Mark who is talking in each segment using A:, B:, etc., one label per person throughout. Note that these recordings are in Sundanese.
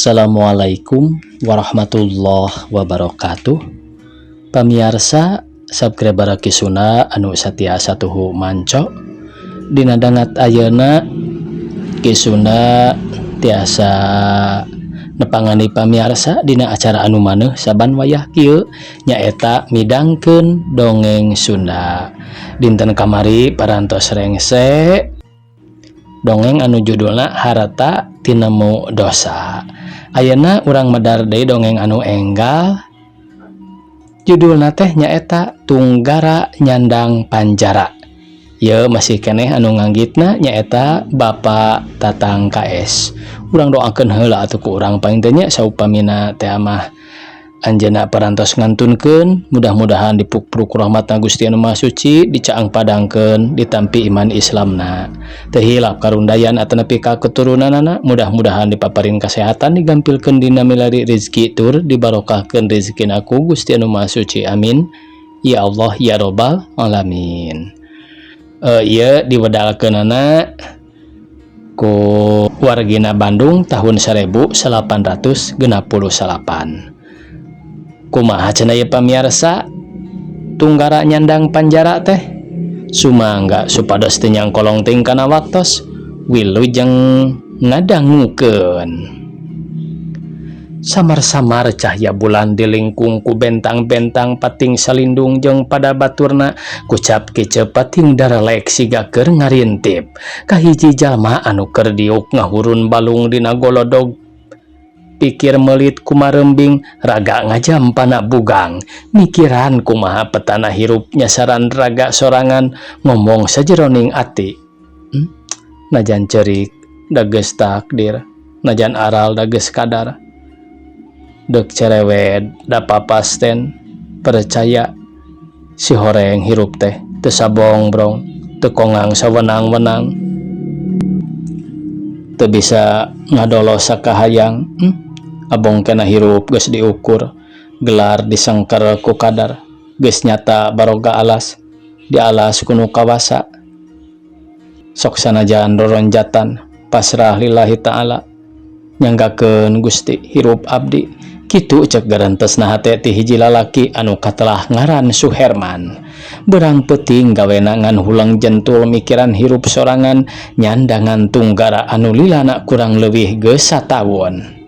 A: Assalamualaikum warahmatullahi wabarakatuh. Pamiarsa subscriber Ki Sunda anu satia satuhu manco. Dina dangat ayeuna Ki Sunda tiasa nepangani pamiarsa dina acara anu maneh saban wayah kieu, nyaeta midangkeun dongeng Sunda. Dinten kamari parantos rengse dongeng anu judulna Harta Tinemu Dosa. Ayeuna urang medar deui dongeng anu enggal, judulna teh nyaeta Tunggara Nyandang Panjara. Ye masih keneh anu nganggitna nyaeta Bapak Tatang KS. Urang doakeun heula atuh ku urang paling nya, saupamina teh mah anjeunna parantos ngantunkeun, mudah-mudahan dipukpruk rahmatna Gusti Anu Maha Suci, dicaang padangkeun, ditampi iman Islamna, teu hilap karundayan atanapi ka keturunanana, mudah-mudahan dipaparin kesehatan, digampilkeun dina milari rezeki, tur dibarokahkeun rezekina ku Gusti Anu Maha Suci. Amin ya Allah ya Robbal Alamin. Ieu diwedalkeunana ku wargina Bandung tahun 1868. Kumaha cenah ieu pamiarsa, Tunggara Nyandang Panjara teh? Sumangga supados teu nyangkolong teuing kana waktos, wilujeng ngadangukeun. Samar-samar cahya bulan dilingkung ku bentang-bentang pating salindung jeung pada baturna, kucap kicep pating darelek siga keur ngarintip kahiji jalma anu keur diuk ngahurun balung dina golodog, pikir melit kumarembing, raga ngajampana bugang, mikiran kumaha petana hirup nyasaran raga sorangan, ngomong sajeroning ati, Najan cerik da geus takdir, najan aral da geus kadar, dek cerewet da papasten, percaya si horeng hirup teh teu sabongbrong, teu kongang sawenang-wenang, teu bisa ngadolo sakahayang. Abong kena hirup geus diukur, gelar disengker ku kadar, geus nyata baroga alas dialas ku nu kawasa. Sok sanajan roronjatan, pasrah lillahi ta'ala, nyanggakeun Gusti hirup abdi." Kitu cek garentesna hate ti hiji lalaki anu katelah ngaran Suherman. Berang peuting gawena ngan huleng jentul mikiran hirup sorangan, nyandangan tunggara anu lilana kurang leuwih geus satawon.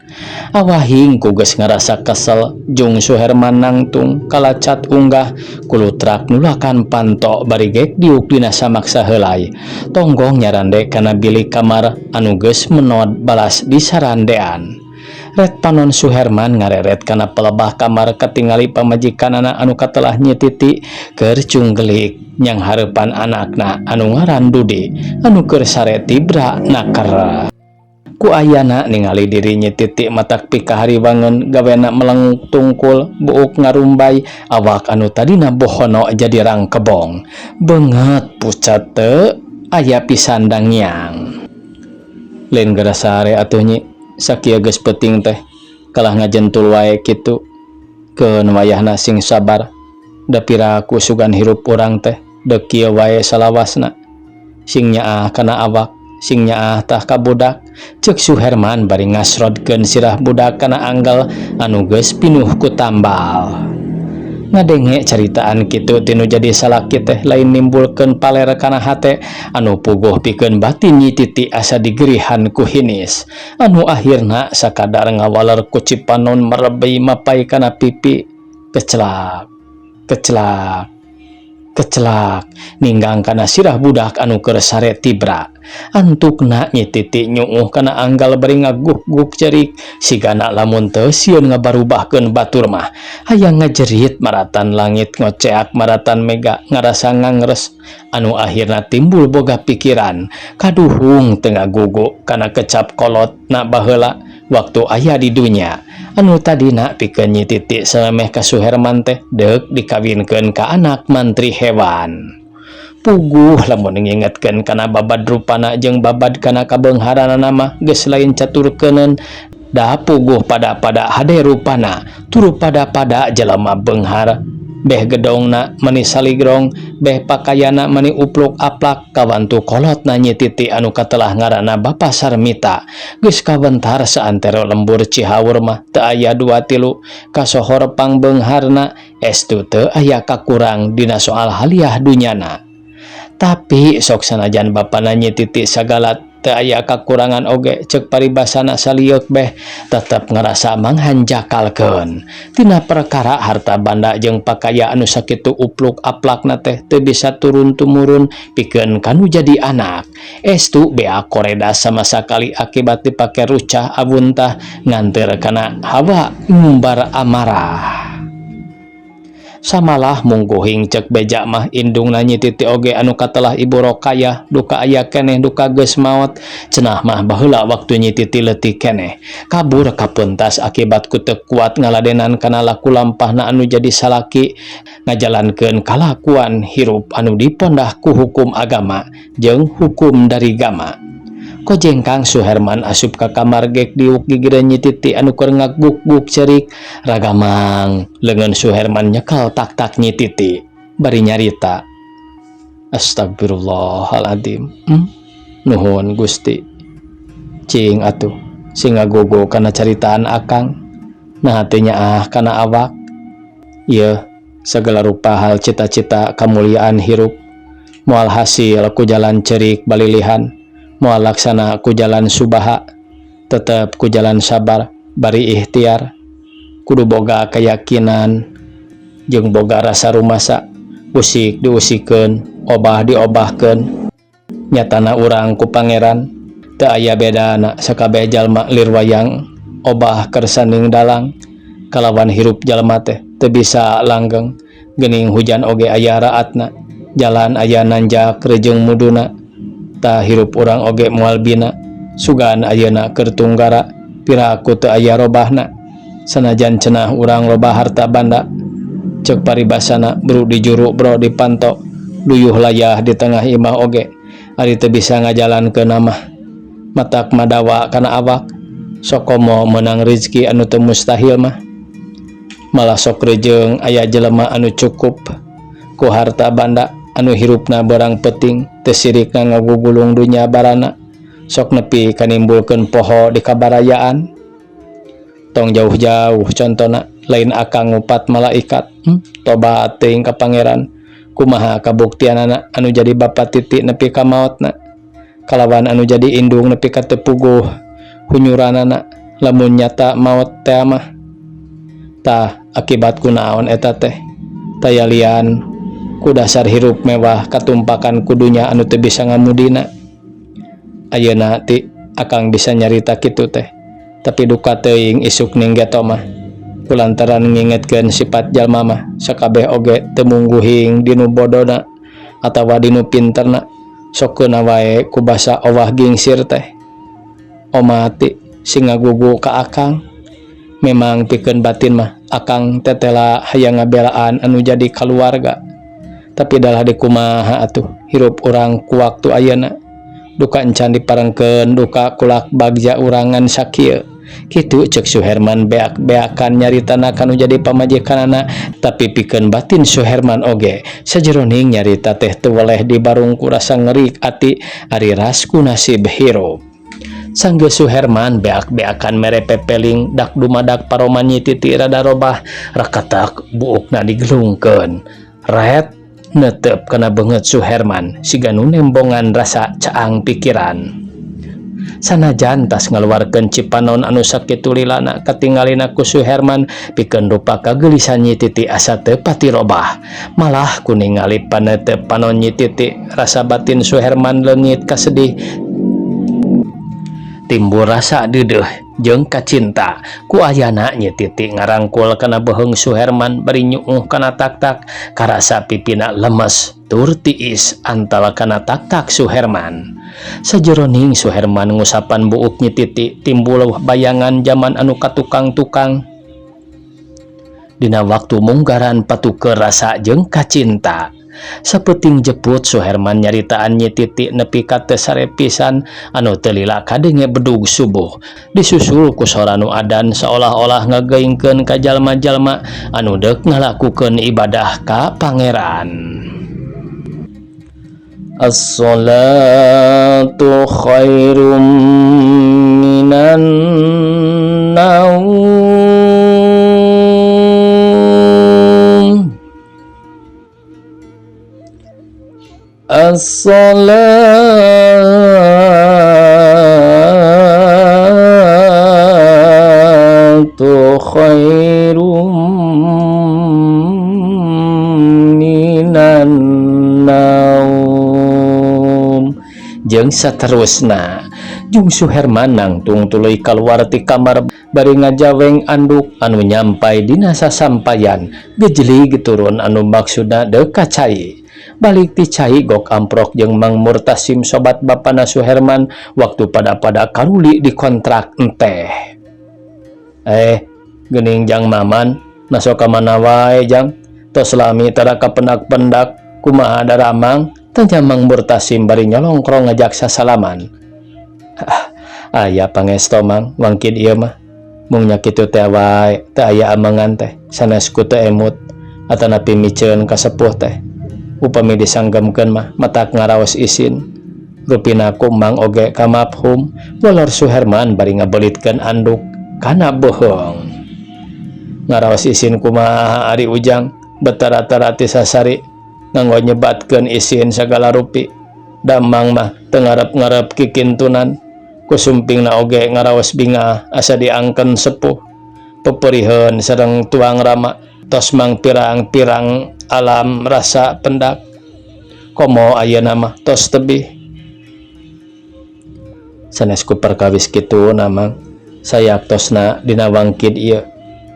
A: Awahing ku geus ngarasa kesel jung Suherman nangtung kalacat unggah kulutrak nulakan panto bari gek diuk dina samak saheulai, tonggong nyarande kana bilik kamar anu geus menod balas disarandean. Ret panon Suherman ngareret kana pelebah kamar, katingali pamajikanana anu katelah Nyi Titi keur cunggelik nyanghareupan anakna anu ngaran Dudi anu keur sare tibra naker. Ku ayana ningali diri Nyi Titi matak pikahariwangeun, gawena melenguk tungkul, buuk ngarumbay, awak anu tadina bohono jadi rangkebong, beungeut pucat teu aya pisan dangiang. "Lain geura sare atuh, Nyi, sakieu geus peuting teh kalah ngajentul wae kitu. Keun wayahna sing sabar, da piraku sugan hirup urang teh deuk kieu wae salawasna. Sing nyaah kana awak, sing nyaah tah ka budak," ceuk Suherman bari ngasrodkeun sirah budak kana anggal anu geus pinuh ku tambal. Ngadenge caritaan kitu tinu jadi salaki teh lain nimbulkeun paler kana hate anu puguh pikeun batin Nyi Titi asa digerihan ku hinis anu akhirna sakadar ngawaler ku cipanon merebey mapay kana pipi, kecelak kecelak kecelak ninggang kana sirah budak anu keur sare tibra. Antukna Nyi Titi nyuuh kana anggal bari ngaguk-guk cerik, sigana lamun teu sieun ngabarubahkeun batur mah. Hayang ngajerit maratan langit, ngoceak maratan mega, ngarasa ngangres anu akhirna timbul boga pikiran kaduhung teu ngagugu kana kecap kolot na baheula waktu aya di dunya, anu tadina pikeun Nyi Titi salameh ka Suherman teh deuk dikawinkeun ka anak mantri hewan. Puguh lamun ngingetkeun kana babad rupana jeung babad kana kabeungharanana mah geus lain caturkeuneun, da puguh pada-pada hade rupana, turu pada-pada jelema beunghar. Beh gedongna meni saligrong, beh pakaianna meni upluk aplak kawantu kolotna Nyi Titi anu katelah ngaranna Bapa Sarmita. Geus kawentar saantero lembur Cihaur mah teu aya dua tilu kasohor pangbeungharna estu teu aya kakurang dina soal haliah dunyana. Tapi sok sanajan bapana Nyi Titi sagala teu aya kakurangan oge ceuk paribasana salieuk beh tetep ngarasa manghanjakalkeun. Tina perkara harta banda jeung pakaya anu sakitu upluk aplakna teh teu bisa turun tumurun pikeun kanu jadi anak. Estu bea koreda sama sakali akibat dipake rucah abuntah nganteur kana hawa ngumbar amarah. Samalah mungguhing cek beja mah indungna Nyi Titi oge anu katelah Ibu Rokayah duka aya keneh duka geus maot cenah mah baheula waktu Nyi Titi leutik keneh kabur kapentas akibat ku teu kuat ngaladenan kana laku lampahna anu jadi salaki ngajalankeun kalakuan hirup anu dipondah ku hukum agama jeung hukum dari gama. Kojengkang Suherman asup ka kamar gek diuk gigireun Nyi Titi anu keur ngaguk-guk cerik ragamang leungeun Suherman nyekel tak-tak Nyi Titi bari nyarita. Astagfirullahaladzim. Nuhun Gusti, cing atuh sing ngagogo kana caritaan akang nah teu nyaah kana awak ieu segala rupa hal cita-cita kamuliaan hirup moal hasil ku jalan cerik balilihan moal laksana ku jalan subaha tetep ku jalan sabar bari ikhtiar kudu boga keyakinan jeung boga rasa rumasa usik diusikeun obah diobahkeun nyatana urang ku Pangeran teu aya bedana sakabeh jalma lir wayang obah kersaning dalang kalawan hirup jalma teh teu bisa langgeng geuning hujan oge aya raatna jalan aya nanjak rejeung muduna tah hirup urang oge moal bina sugan ayeuna keur tunggara piraku teu aya robahna sanajan cenah urang loba harta banda ceuk paribasana bru di juru bro di panto luyuh layah di tengah imah oge ari teu bisa ngajalankeun mah matak madawa kana awak sokomo meunang rizki anu teu mustahil mah malah sok rejeung aya jelema anu cukup ku harta banda anu hirupna berang peting teu sirikna ngagugulung dunya barana sok nepi kanimbulkeun poho di kabarayaan tong jauh-jauh contona lain akang ngupat malaikat tobat teuing ka Pangeran kumaha kabuktianana anu jadi bapa Titi nepi ka maotna kalawan anu jadi indung nepi ka teu puguh hunyuranana lamun nyata maot teh mah tah akibat kunaon eta teh tayalian ku dasar hirup mewah katumpakan ku dunya anu teu bisa ngamudina. Ayeuna ti akang bisa nyarita kitu teh tapi duka teuing isuk ning geto mah kulantaran ngingetkeun sifat jalma mah sakabeh oge teu mungguhing dinu bodona atawa dinu pinterna sok keuna wae ku basa owah gingsir teh. Oma ti sing ngagugu ka akang memang pikeun batin mah akang tetela hayang ngabelaan anu jadi kaluarga tapi dalah dikumaha atuh hirup urang ku waktu ayeuna duka encan diparengkeun duka kulak bagja urangan sakieu kitu ceuk Suherman beak-beakan nyaritana kanu jadi pamajikanana tapi pikeun batin Suherman oge sajeroning nyarita teh teu weleh dibarung ku rasa ngerik ati ari ras ku nasib hirup. Sanggeus Suherman beak-beakan mere pepeling dak dumadak paroman Nyi Titi rada robah rakatak buukna digelungkeun ret netep kana beungeut Suherman siga nu nembongan rasa caang pikiran. Sanajan tas ngaluarkeun cipanon anu sakitu lilana katingalina ku Suherman pikeun rupa kageulisan Nyi Titi asa teu pati robah malah ku ningali panetep panon Nyi Titi rasa batin Suherman leungit kasedih timbul rasa deudeuh jeung kacinta ku ayana Nyi Titi ngarangkul kana beuheung Suherman bari nyuuh kana tak-tak karasa pipina lemes tur tiis antal kana tak-tak Suherman. Sajeroning Suherman ngusapan buuk Nyi Titi timbul bayangan jaman anu katukang-tukang dina waktu munggaran patuker rasa jeung kacinta. Sapeuting jeput Suherman nyaritaan Nyi Titi nepi ka teu sare pisan anu teu lila kadenge bedug subuh disusul ku sora nu adan saolah-olah ngageingkeun ka jalma-jalma anu deuk ngalakukeun ibadah ka Pangeran. As-salatu khairum minan naum. As-salatu khairum minan naum. Jeung saterusna Jung Suherman nangtung tuluy kaluar ti kamar bari ngajaweng anduk anu nyampai dina sasampayan gejlig turun anu maksudna deuk ka cai. Balik ti cai gok amprok jeung Mang Murtasim sobat bapana Suherman waktu pada-pada karuli di kontrak enteh. Geuning Jang Maman naso ka mana wae Jang tos lami tara kapendak-pendak kumaha daramang tanya Mang Murtasim bari nyolongkrong ngajak sasalaman. Aya pangesto Mang wangkid ieu mah mung nya kitu teh wae teu aya amengan teh sanes ku teu emut atanapi miceun ka sepuh teh upami disanggemkeun mah matak ngaraos isin rupina ku Mang oge ka mafhum walor Suherman bari ngabelitkeun anduk kana beuheung. Ngaraos isin kumaha ari Ujang betara-tara ti sasari nganggo nyebatkeun isin sagala rupi damang mah teu ngarep-ngarep kikintunan kusumpingna oge ngaraos bingah asa diangken sepuh peperiheun sareng tuang rama tos mang pirang-pirang alam rasa pendak komo ayeuna mah tos tebih sanes ku perkawis kitu namang sayaktosna dina wangkid ieu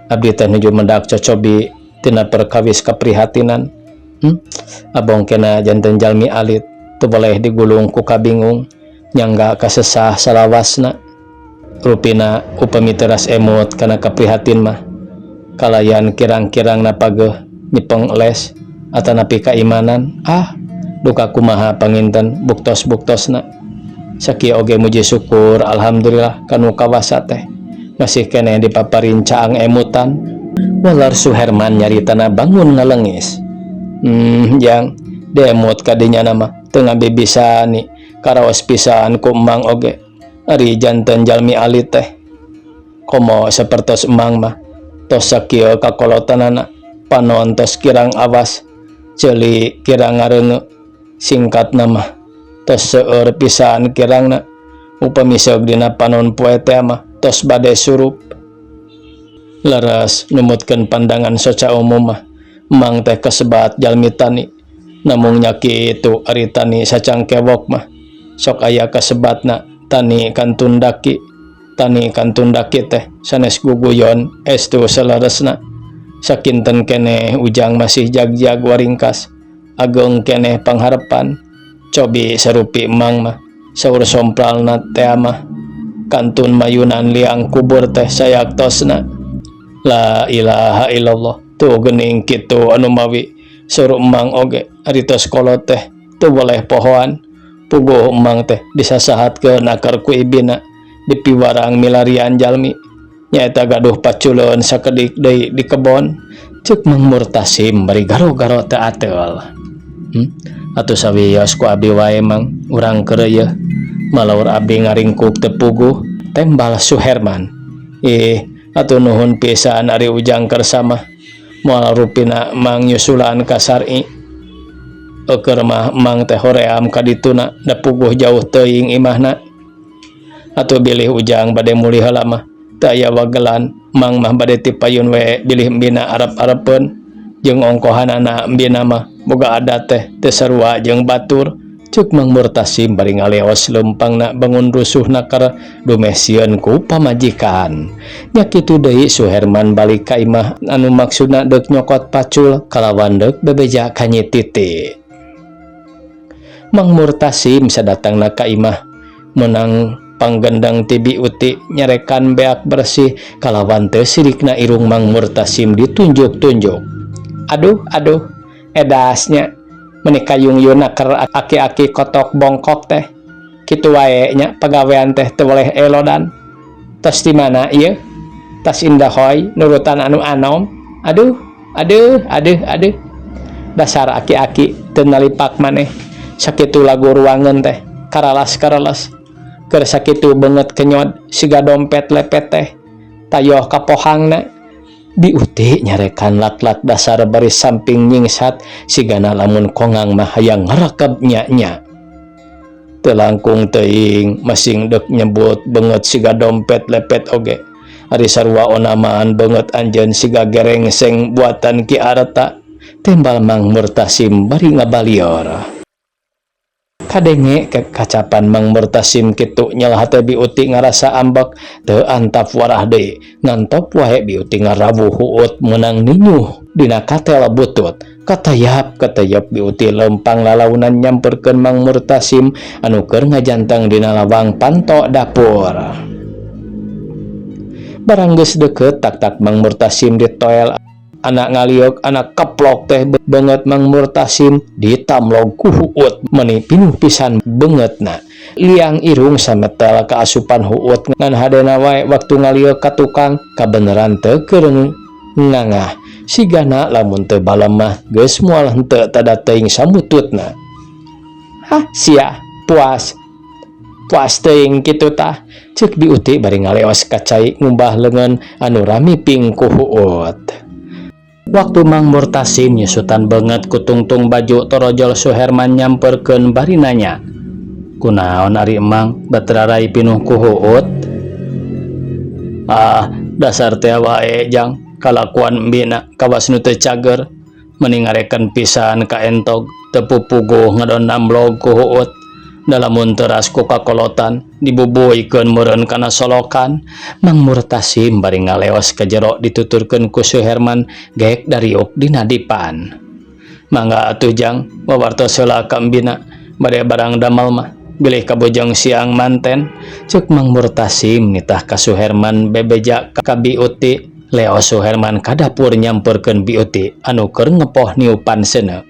A: abdi teh nuju mendak cocobi tina perkawis kaprihatinan. Abong kena janten jalmi alit teu boleh digulung ku kabingung nyangga kasesah salawasna rupina upami teras emut kana kaprihatin mah kalayan kirang-kirang napageuh nyepeng les atanapi kaimanan ah duka kumaha panginten buktos-buktosna sakieu oge muji syukur alhamdulillah kanu kawasa teh masih keneh dipaparin caang emutan walar Suherman nyaritana bangun ngalengis. Jang demut kadinya nama teu ngabibisani karaos pisan ku Emang oge ari janten jalmi alit teh komo sapertos Emang mah tos sakieu kakolotanana panon tos kirang awas ceuli kirang ngareuneu singkatna mah tos seueur pisan kirangna upami seug dina panon poe teh mah tos bade surup leres numutkeun pandangan soca umum mah Mang teh kasebat jalmi tani namung nya kitu ari tani sacangkewok mah sok aya kasebatna tani kantun daki tani kantun daki teh sanes guguyon estu saleresna sakinten keneh Ujang masih jagjag waringkas ageng keneh pangharepan cobi sarupi Mang mah saur sompralna teh mah kantun mayunan liang kubur teh sayaktosna la ilaha illallah tuh geuning kitu anu mawi suruh Emang oge ari tos kolot teh teu boleh pohoan puguh Emang teh disasahatkeun akar ku ibina dipiwarang milarian jalmi nyaeta gaduh paculeun sakedik deui di kebon ceuk Mang Murtasim bari garo-garo teu ateul. Atuh sawios ku abi wae Mang urang keur yeuh malaur abi ngaringkuk teu puguh tembal Suherman. Ih atuh nuhun pisan ari Ujang kersa mah moal rupina Mang nyusulan ka syar'i eueur mah Mang teh hoream ka dituna da puguh jauh teuing imahna atuh bilih Ujang bade mulih heula mah teu aya wagelan Mang mah bade ti payun we bilih embina arep-arepeun jeung ongkohanana embina mah boga adat teh teu sarua jeung batur ceuk Mang Murtasim bari ngaleos leumpangna bangun rusuh nakar dumeh sieun ku pamajikan. Nya kitu deui Suherman balik ka imah anu maksudna deuk nyokot pacul kalawan deuk bebeja ka Nyi Titi. Mang Murtasim sadatangna ka imah meunang panggendeng ti Bi Uti nyarekan beak bersih kalawan teu sirikna irung Mang Murtasim ditunjuk-tunjuk. Aduh aduh edasnya Meni kayungyun keur aki-aki kotok bongkok teh. Kitu wae nya pagawean teh teu boleh elodan. Tos di mana ieu? Tas indahoy nurutan anu anom. Aduh, aduh, aduh, aduh. Dasar aki-aki teu nalipak maneh. Sakitu lagu ruangan teh karalas-karalas. Keur sakitu beungeut kenyod siga dompet lepet teh. Tayoh kapohangna. Biuti nyarekan lat-lat dasar baris samping nyingsat sigana lamun kongang mah hayang ngarakeb nya-nya. Teu langkung teuing masing deuk nyebut beungeut siga dompet lepet oge. Ari sarua onamaan beungeut anjeun siga gerengseng buatan Ki Arta. Timbal Mang Murtasim bari ngabalior. Kadenge kacapan Mang Murtasim kitu nyel hate Biuti ngarasa ambek teu antap warah deui. Ngantop wae Biuti ngarawuh huut meunang ninyuh dina katel butut. Katayap katayap Biuti lempang lalaunan nyamperkeun Mang Murtasim anu keur ngajanteng dina lawang panto dapur. Barang geus deukeut tak-tak Mang Murtasim ditoel anak ngaliuk anak keplok teh beungeut Mang Murtasim ditamlog ku huut meuni pinuh pisan beungeutna. Liang irung sametel kaasupan huut ngan hadena wae waktu ngaliuk ka tukang kabeneran teu keur ngangah. Sigana lamun teu balem mah geus moal henteu tada teuing samututna. Hah sia puas. Puas teuing kitu tah. Ceuk Biuti bari ngaleos ka cai ngumbah leungeun anu ramiping ku huut. Waktu Mang Murtasim nyusutan beungeut ku tungtung baju torojol Suherman nyamperkeun bari nanya. Kunaon ari emang baterarai pinuh ku huut? Ah, dasar teh wae jang kalakuan embina kawas nu teu cager. Meni ngareken pisan ka entog teu pupuguh ngadon namlog ku huut. Da lamun teras ku kakolotan dibubuikeun meureun kana solokan. Mang Murtasim bari ngaleos ka jero dituturkeun ku Suherman geek dariuk dina dipan. Mangga atuh jang wawartos heula ka embina bade barang damel mah bilih kabujeng siang manten. Ceuk Mang Murtasim nitah ka Suherman bebeja ka Biuti. Leos Suherman ka dapur nyamperkeun Biuti anu keur ngepoh niupan seuneu.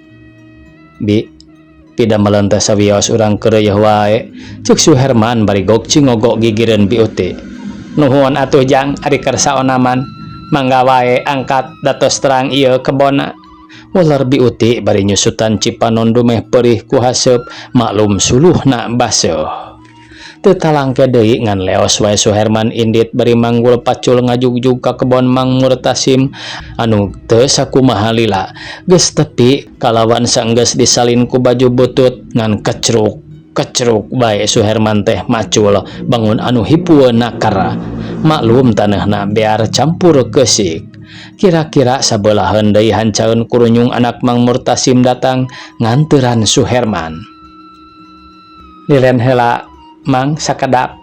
A: Bi, pidamelen teh sawios urang keureuy wae. Ceuk Suherman bari gokci ngogok gigireun Biuti. Nuhun atuh jang ari kersa onaman. Mangga wae angkat datos terang ieu kebonna. Weler Biuti bari nyusutan cipanon dumeh perih ku haseup maklum suluhna baseuh. Teu talangke deui ngan leos wae Suherman indit bari manggul pacul ngajugjug ka kebon Mang Murtasim anu teu sakumaha lila. Geus tepi kalawan saenggeus disalin ku baju butut ngan kecruk kecruk bae Suherman teh macul bangun anu hipueun nakar. Maklum taneuhna bear campur keusik. Kira-kira sabelaheun deui hancaeun kurunyung anak Mang Murtasim datang nganteran Suherman. Liren heula Mang sakedap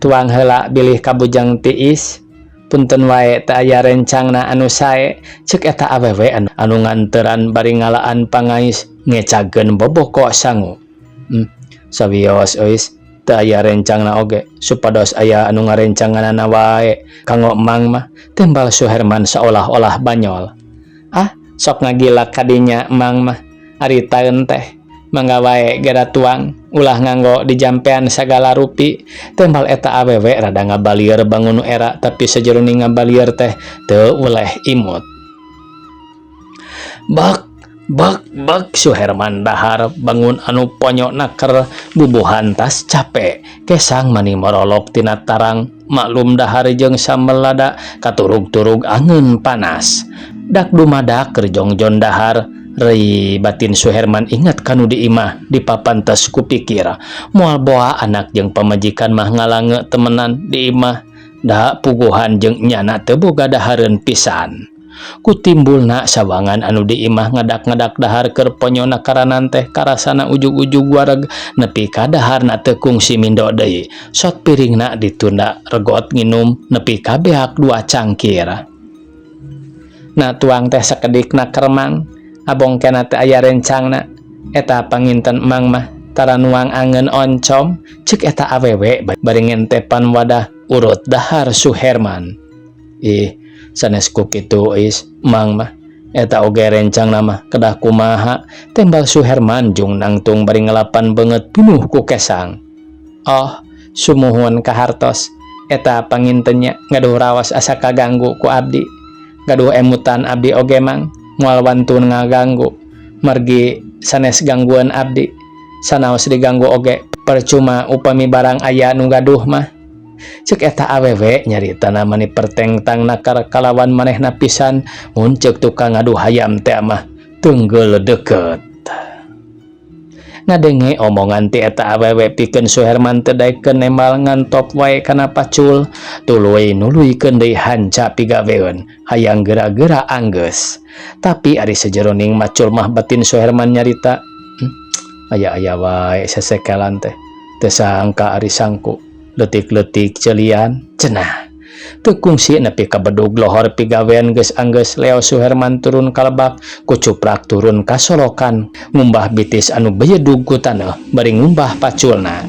A: tuang heula bilih kabujang tiis punten wae teu aya rencangna anu sae. Ceuk eta awewe anu nganteran bari ngalaan pangais ngecagkeun boboko sangu. Sawios euis teu aya rencangna oge supados aya anu ngarencanganana wae kanggo emang mah. Timbal Suherman seolah-olah banyol. Ah sok ngagila kadinya emang mah ari taeun teh mangga wae gera tuang ulah nganggo dijampean sagala rupi. Tembal eta awewe rada ngabalieur bangun era tapi sajeroning ngabalieur teh teu uleh imut. Bak bak bak Suherman dahar bangun anu ponyok naker bubuhan tas capek kesang mani morolok tina tarang maklum dahar jeung sambel lada katurug-turug angeun panas dak dumadak keur jongjon dahar. Rei batin Suherman ingat kanu di imah di papantas kupikir moal boa anak jeung pamajikan mah ngalange temenan di imah da puguhan jeung nyana teu boga dahareun pisan. Ku timbulna sawangan anu di imah ngadak-ngadak dahar keur ponyona karanan teh karasana ujug-ujug wareg nepi ka daharna teu kungsi mindo deui. Sot piringna ditunda regot nginum nepi ka beak 2 cangkir. Na tuang teh sakedikna kermang abong kena teh aya rencangna eta panginten emang mah tara nuang angeun oncom. Ceuk eta awewe bari ngentepan wadah urut dahar Suherman. Ih sanes ku kitu is emang mah Eta oge rencangna mah kedah kumaha, tembal Suherman jung nangtung bari ngelapan beungeut pinuh ku kesang. Oh, sumuhun kahartos. Eta panginten nya gaduh raos asa kaganggu ku abdi. Gaduh emutan abdi oge mang, moal wantun ngaganggu. Margi sanes gangguan abdi. Sanaos diganggu oge percuma upami barang aya nu gaduh mah. Cek eta awewe nyaritana mani pertengtang nakar kalawan manehna pisan mun cek tukang ngadu hayam teh mah tenggel deket. Ngadenge omongan ti eta awewe pikeun Suherman teu daekeun nembal ngantop wae kana pacul tuluy nuluykeun deui hanca pigaweun hayang geura-geura anggeus. Tapi ari sajeroning macul mah batin Suherman nyarita, aya-aya wae sesekelan teh teu sangka ari sangku leutik-leutik celian cenah. Teu kungsi nepi ka bedug lohor pigawean geus anggeus leo Suherman turun ka lebak kucuprak turun ka solokan ngumbah bitis anu bejedug ku taneuh bari ngumbah paculna.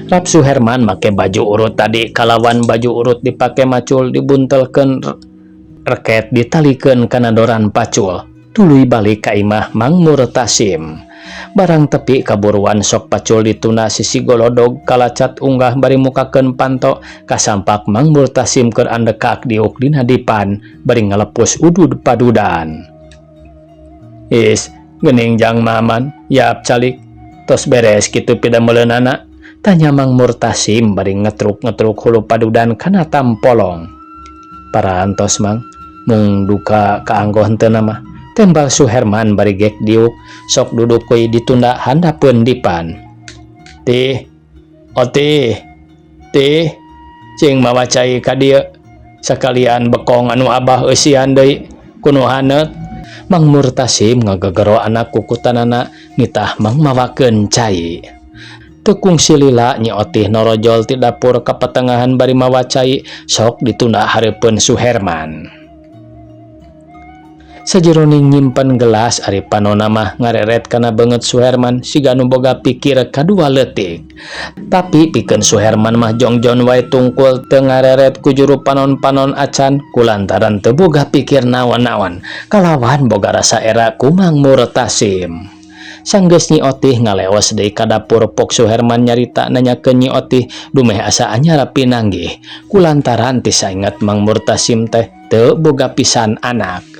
A: Rap Suherman make baju urut tadi kalawan baju urut dipake macul dibuntelkeun reket ditalikeun kana doran pacul tuluy balik ka imah Mang Murtasim. Barang tepi kaburuan sok pacul dituna sisi golodog kalacat unggah bari mukakeun panto kasampak Mang Murtasim keur andekak diuk dina dipan bari ngalepus udud padudan. Is, geuning jang Maman, yap calik, tos beres kitu pidameleunana, tanya Mang Murtasim bari ngetruk-ngetruk hulu padudan kana tampolong. Parantos Mang, mung duka kaanggo henteu mah. Tembal Suherman bari gek diuk sok duduk kuy ditunda handapeun dipan. Tih, otih, tih, cing mawa cai ka dieu. Sakalian bekong anu abah eusian deui kuno haneut. Mang Murtasim ngagegero anak kukutanana nitah mang mawakeun cai. Teu kungsi lila Nyi Otih norojol ti dapur ka patengahan bari mawa cai sok ditunda hareupeun Suherman. Sajeroning nyimpen gelas ari panona mah ngareret kana beungeut Suherman siga nu boga pikir kadua leutik. Tapi pikeun Suherman mah jongjon wae tungkul teu ngareret ku juru panon-panon acan kulantaran teu boga pikir naon-naon kalawan boga rasa era ku Mang Murtasim. Sanggeus Nyi Otih ngaleos deui ka dapur pok Suherman nyarita nanyakeun Nyi Otih dumeh asa anyar pinanggih kulantaran ti sainget Mang Murtasim teh teu boga pisan anak.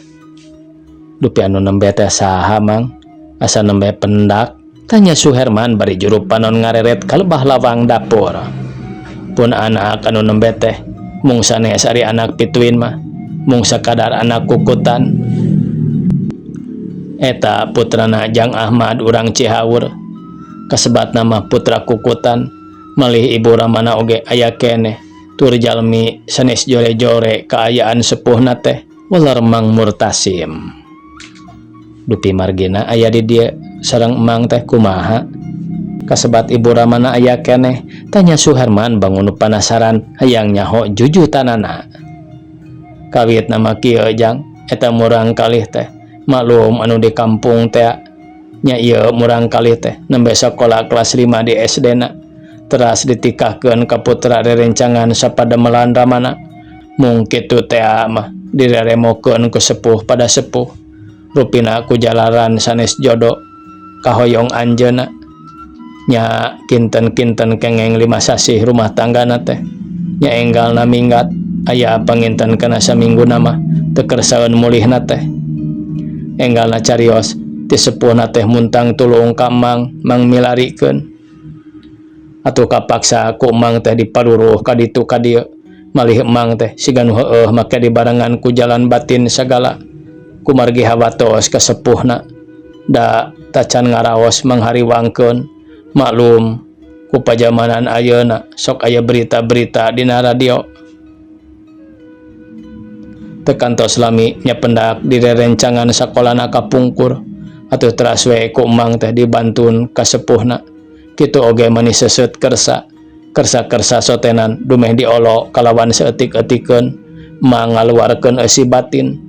A: Dupi anu nembe teh saha Mang? Asa nembe pendak? Tanya Suherman bari juru panon ngareret ka lebah lawang dapur. Pun anak anu nembe teh mung sanes ari anak pituin mah, mung sakadar anak kukutan. Eta putrana Jang Ahmad urang Cihaur. Kasebatna mah putra kukutan, malih ibu ramana oge aya keneh. Tur jalmi sanes jore-jore kaayaan sepuhna teh waler Mang Murtasim. Dupi margina aya di dieu sareng emang teh kumaha? Kasebat ibu ramana aya keneh, tanya Suherman bangun panasaran hayang nyaho jujutanana. Kawit nama kieu jang, eta murang kalih teh maklum anu di kampung teh nya ieu murang kalih teh nembe sakola kelas 5 di SD na. Teras ditikahkeun ka putra rerencangan sapadamelan ramana. Mung kitu teh mah direremokeun ku sepuh pada sepuh. Rupina ku jalaran sanes jodo kahoyong anjeunna nya kinten-kinten kengeng 5 sasih rumah tanggana teh nya enggalna minggat aya panginten kana samingguna mah teu kersaeun mulihna teh enggalna carios ti sepuhna teh muntang tulung ka mang mang milarikeun atuh kapaksa ku mang teh diparuruh ka ditu ka dieu malih mang teh siga nu heueuh make dibarengan ku jalan batin sagala kumargi hawatos ka sepuhna da tacan ngaraos manghariwangkeun maklum ku pajamanan ayeuna sok aya berita-berita dina radio teu kantos lami nya pendak direrencangan sakolana kapungkur atuh teras we ku emang teh dibantun ka sepuhna kitu oge mani seuseut kersa kersa-kersa sotenan dumeh diolo kalawan saeutik-eutikeun emang ngaluarkeun eusi batin.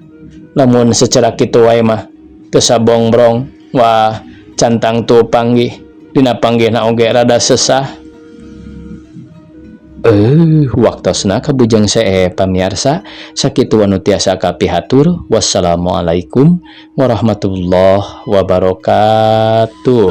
A: Lamun secara kitu wae mah teu sabongbrong wah cantang tu panggih dina panggihna oge rada sesah. Waktosna kabujeng see pamiarsa, sakitu anu tiasa kapihatur. Wassalamualaikum warahmatullahi wabarakatuh.